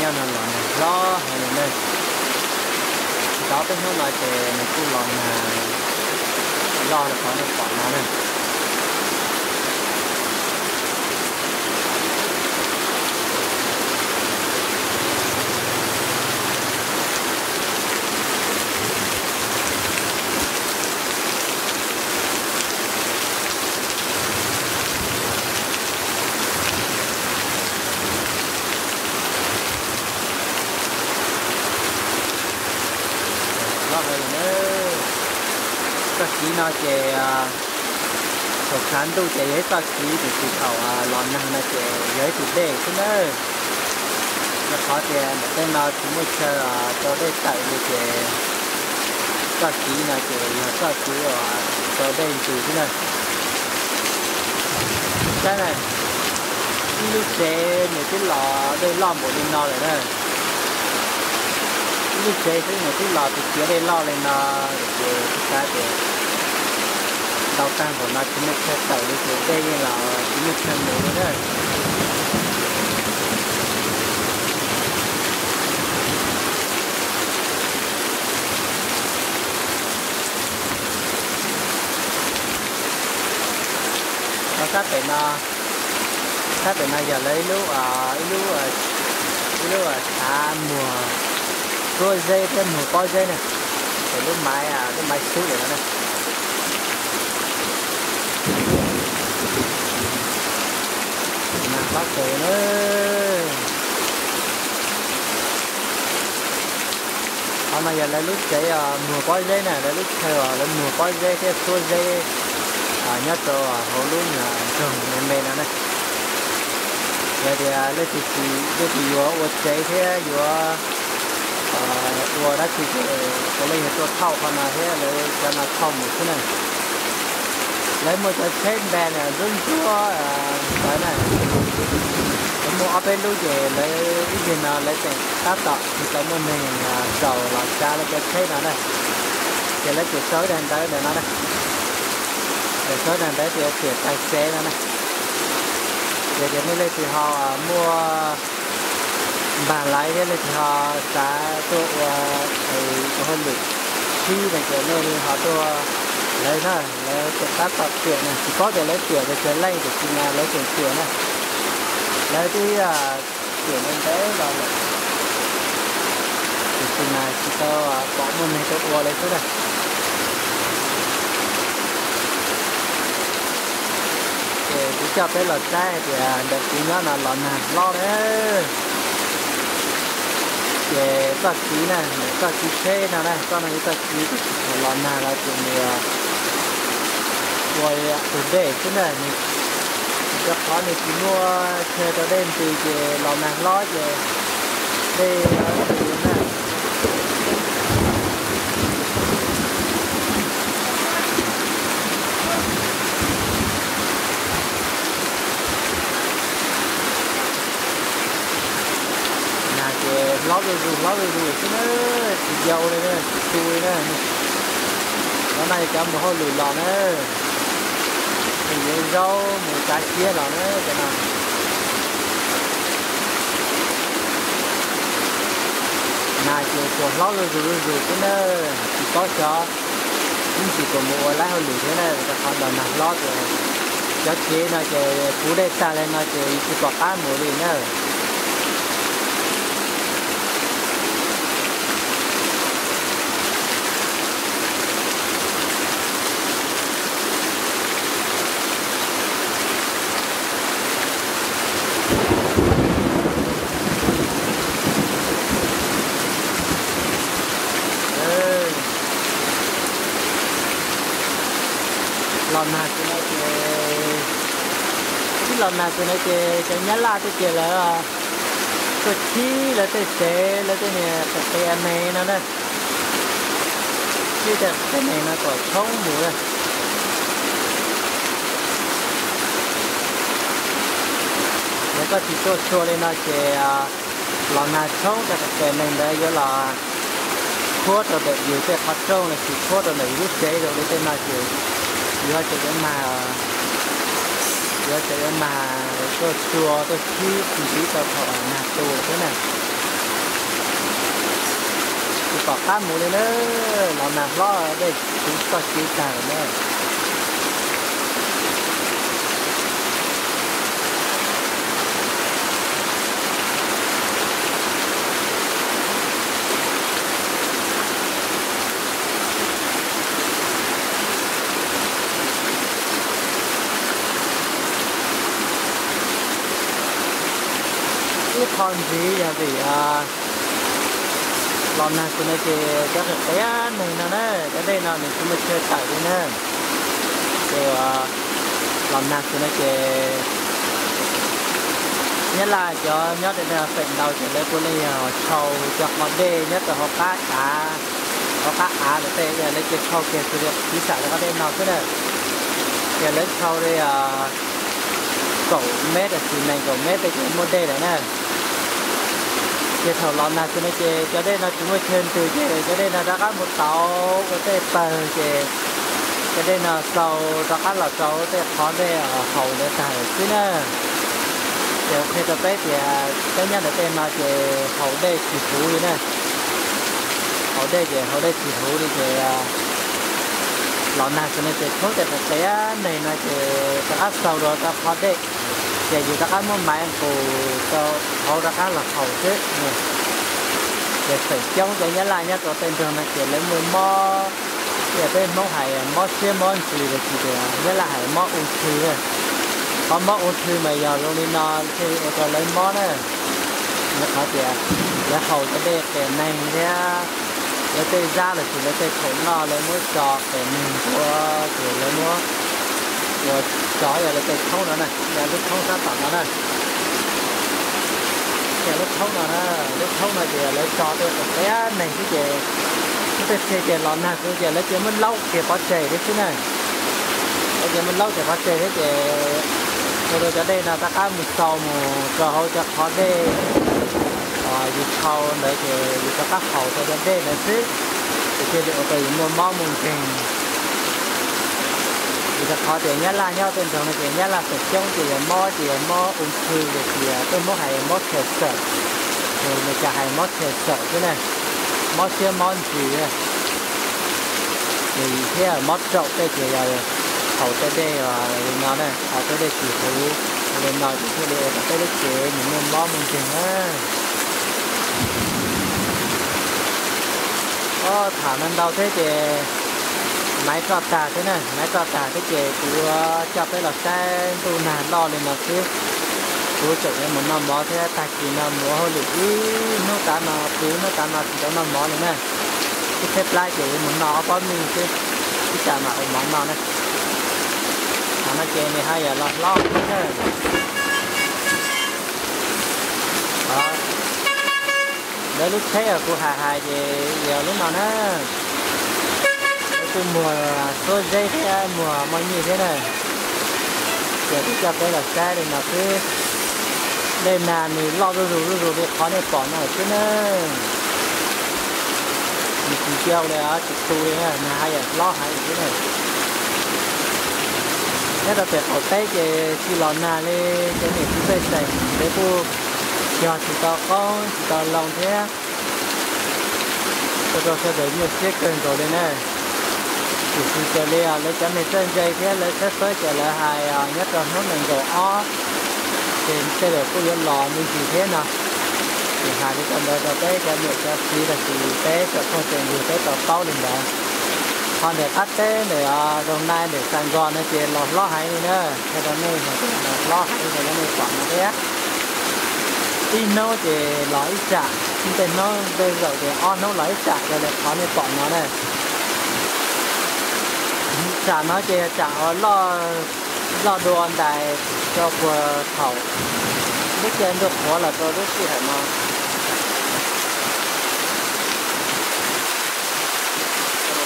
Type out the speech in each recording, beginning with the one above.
No los nag hlob heev li na. Tsis tau peb hnub no ces nws kuj los nag loj li qhov nej pom no na. Txoj kev no ces thaum tshav ntuj ces yog ib txoj kev, tiam sis thaum los nag no ces yog ib tug dej xwb nawb. Rau qhov tias ntawm tej no tsis muaj chaw rau dej tawm li ces txoj kev no ces yog txoj kev uas rau dej ntws xwb na. Saib na, ib lub tsev nws twb los dej loj npaum li no lawm na. Ib lub tsev xwb nws twb los tiav tiav dej loj li no, ces xav tias ntau tag npaum no tsis muaj chaw tawm li ces dej yeej los tsis muaj chaw mus li na. Sab pem no, sab pem no yog lawv ib lub, ib lub, ib lub tshav muag xuab zeb thiab muag pob zeb na. Ces lub maiv, lub maiv xub lawm no na. Nag hlob kawg na. Qhov no yog lawv lub tsev muag pob zeb na, lawv lub chaw uas lawv muag pob zeb thiab xuab zeb nyob rau hauv lub nroog me me no na. Yog tias leej twg, leej twg yuav ua tsev thiab yuav ua dab tsi ces puav leej yog tuaj thauj qhov no thiab lawv cov no thauj mus xwb na. Lawv muaj cov tsheb npas na, ntsuab ntsuab ntawd na. Lawv muaj ob peb lub ces lawv ib zaug no lawv tseem tab tom tsis tau muaj neeg zaum los tsav lawv cov tsheb no na. Ces lawv tseem sau ib daim ntawv ntawm no na. Lawv sau ib daim ntawv tias tiam tais xev no na. Yog tias nej leej twg ho muaj npag laiv thiab leej twg ho xav tuaj ua tus hauj lwm sib no ces nej ho tuaj, lawv na, lawv tseem tab tom tiam na, tsis paub tias lawv tiam tias tsawg leej, tiam sis mas lawv tseem tiam na. Lawv twb tiam ntev ntev los lawm, tiam sis mas tsis tau pom muaj neeg tuaj ua li xwb na. Ces kuv coj peb los saib hais tias ntawm kuv nyob no los nag hlob na. Ces txoj kev na, txoj kev tsheb no na, txoj no yog txoj kev, txoj kev thaum los nag los ces nws ua tus dej xwb na. Rau qhov nws tsis muaj chaw rau dej ntws ces los nag hlob ces dej ntws na. Nag ces hlob zuj zus hlob zuj zus xwb na, tsis yau li na, tsis tu li na. Cov no yog cov mus hauj lwm los na, mus yuav zaub mus tsav siab los na cov no. Nag ces tsuas hlob zuj zus zuj zus xwb na, tsis paub xyov ib ntsis puas mus ua lawv hauj lwm thiab na, rau qhov los nag hlob ces cov kev no ces puv dej tag li no ces tsis pom qab mus li na. Los nag ces no ces, ib los nag ces no ces cov Nyab Laj twb tias lawv tuaj khib lawv tej tsev, lawv tej niag qe qe me no na, khib tej qe me no kom tshoob mus na. Yog koj tsis tuaj txhua li no ces los nag tshoob tej qe qe me ntawd yuav los khuab rau ntawm yus tej qhov rooj los sis khuab rau ntawm yus lub tsev zoo li tej no ces yuav tsum yuav mag, yuav tsum yuav mag tuaj txhua tuaj khib ntxiv rau thaum nag tu xwb na. Tsis pom qab mus li na, los nag hlob dej txhov txog kiv tag lawm na. Ib qho ntxiv yog vim los nag xwb no ces cov qias qias neeg no na, cov dej no nws tsis muaj chaw tawm li na. Ces los nag xwb no ces Nyab Laj cov nyob rau feem ntau ces lawv puav leej yog tshau cov qhov dej nyob rau hauv qab av, hauv qab av ntawd tej lawv cia tshau kiag xws li kuv piv xam rau qhov dej no xwb na. Ces lawv tshau li kaum mev los sis nees nkaum mev tej ces muaj dej lawm na. Ces thaum los nag xwb no ces cov dej no tsis muaj chaw ntws ces cov dej no rov qab mus tauv ua tej pawg ces cov dej no xau rov qab los rau tej qhov dej haus ntawd tag lawm xwb na. Ces qhia rau peb tias peb nyob ntawm tej no ces haus dej tsis huv li na. Haus dej ces haus dej tsis huv li ces los nag xwb no ces tshoob tej qias qias neeg no ces rov qab xau rau rau qhov dej, ces yus rov qab muab maiv nqus rau hauv rov qab los haus xwb. Ces feem coob cov Nyab Laj nyob rau tej nroog no ces lawv muaj mob, ib yam peb Hmoob hais mob siab mob ntsws los sis tias Nyab Laj hais mob ung thư. Qhov mob ung thư mas yog zoo li no thiaj li ua rau lawv mob na. Yog qhov tias lawv haus cov dej qias neeg thiab lawv tej zab los sis lawv tej khoom noj lawv muab tso qias neeg ua ces lawv muab ua tso yog lawv tej tshoob no na, yog lub tshoob sab tom no na. Yog lub tshoob no na, lub tshoob no ces lawv tso tej qias qias neeg xwb ces lub tej txhia ces los nag xwb ces lawv cia muab laub kiag pov tseg thiab xwb na. Lawv cia muab laub kiag pov tseg thiab ces ua rau cov dej no rov qab mus xau mus rau hauv cov qhov dej yus tshau ntawd ces yus rov qab haus rau cov dej ntawd xwb, ces thiaj li ua rau yus muaj mob muaj nkeeg. Vim rau qhov tias Nyab Laj nyob tej nroog no ces Nyab Laj feem coob ces yog mob ces yog mob ung thư los sis peb Hmoob hais mob khe xawm, ces Meskas hais mob khe xawm xwb na, mob siab mob ntsws. Ces thiab mob raum tej ces yog haus tej dej li no na, haus tej dej tsis huv li no ces thiaj li ua rau peb lub cev nws muaj mob muaj nkeeg na. Tham no ntau thiab ces maiv roj tag thiab na, maiv roj tag thiab ces kuv yuav coj peb los saib ntuj nag loj li no xwb. Kuv tseem yuav mus noj mov thiab, tag kis no mus ua hauj lwm ib hnub tav no, pw ib hnub tav no tsis tau noj mov li na. Ib tsheb plab ces yuav mus noj ob pob mij xwb, ib tsam mam ua mov noj na. Qhov no ces nws haj yam los hlob thiab na. Lawv lub tsheb uas kuv hais hais ces yog lub no na. Lawv kuj muag xuab zeb thiab muag moj nyij thiab na. Ces kuv coj peb los saib li no xwb. Dej nag nws loj zuj zus zuj zus li qhov nej pom no xwb na. Nws tsis ncau li, tsis tu li na, nag haj yam hlob heev xwb na. Nyob rau pem qaum teb ces tsis los nag li, cov niam txiv pej xeem lawv kuj yog tsis tau qoob tsis tau loo thiab, ua rau sawv daws nyuaj siab kawg nkaus li na. Tiam sis raws li lawv cov neeg txawj ntse thiab lawv tshawb fawb ces lawv hais nyob rau hnub nees nkaum ob ces tej zaum kuj yuav los me ntsis thiab no. Ces hais li ko ntawd rau peb cov niam cov txiv los sis peb tsoom phooj tsoom ywg peb tau paub li ntawd. Qhov ntawm qab teb ntawm Zoov Nais ntawm Xas Nkos no ces los hlob heev li na, qhia rau nej hais tias los hlob heev li rau nej pom no thiab. Ib hnub ces los ib tsam, tej hnub tej zaum ces ob hnub los ib tsam raws li qhov nej pom no na. Tsam no ces yog tsam uas loj dua ntais rau puag thaum lub caij ntuj qhuav los rau lub sij hawm no.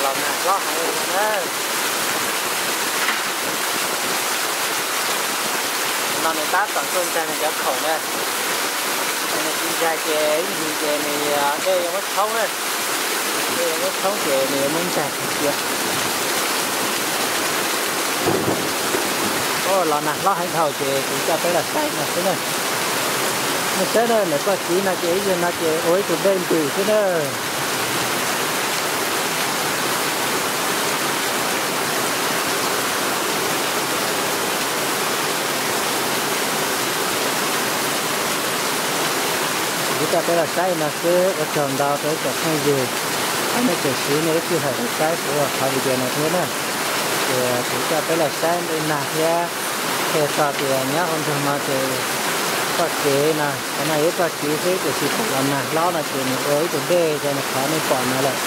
Los nag hlob heev li no na. No nws tab tom tuaj ncaig nws cov khoom na. Nws tsis ncaig ces ib ntsis ces nws dej yuav muab tshoob na. Dej yuav muab tshoob ces nws yuav muab ncaig kiag. Los nag hlob heev dhau ces kuv coj peb los saib no xwb na. Nej saib na, ntawm txoj kev no ces ib zaug no ces ua ib tug dej ntws xwb na. Kuv coj peb los saib no xwb, ua tsaug ntau rau ib tsoom phooj ywg, nej tseem siv nej lub sij hawm los saib kuv qhov video no thiab na. Ces kuv coj peb los saib nplej nag thiab, qhia txog tias nyob hauv nroog no ces txoj kev no, qhov no yog ib txoj kev xwb tiam sis thaum los nag hlob no ces nws ua ib tug dej rau qhov nej pom no lawm.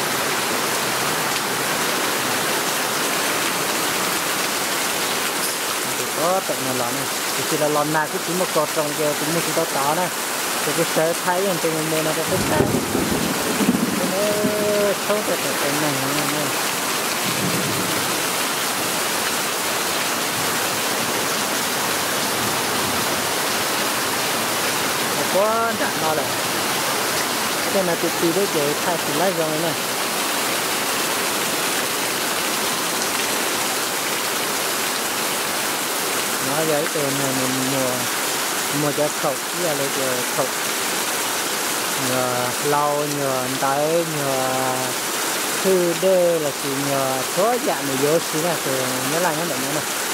Tus tod tawm no los na, tiam sis los los nag kuj tsis muaj kaus roos ces kuv mus tsis tau tod na, ces kuv sawv thaij ib ntu me me no rau peb saib. Tshoob rau tom tais neeg no na. Puag nram no lawm, tej no ti ti xwb ces thaij tsis lab zoo li na. No yog ib tug neeg nws muag cov khoom ib yam li tias khoom nyuag hlau, nyuag ntawv, nyuag thwj dej los sis nyuag txhua yam nws yuav ua si na, tus nyab laj nyob ntawm no na.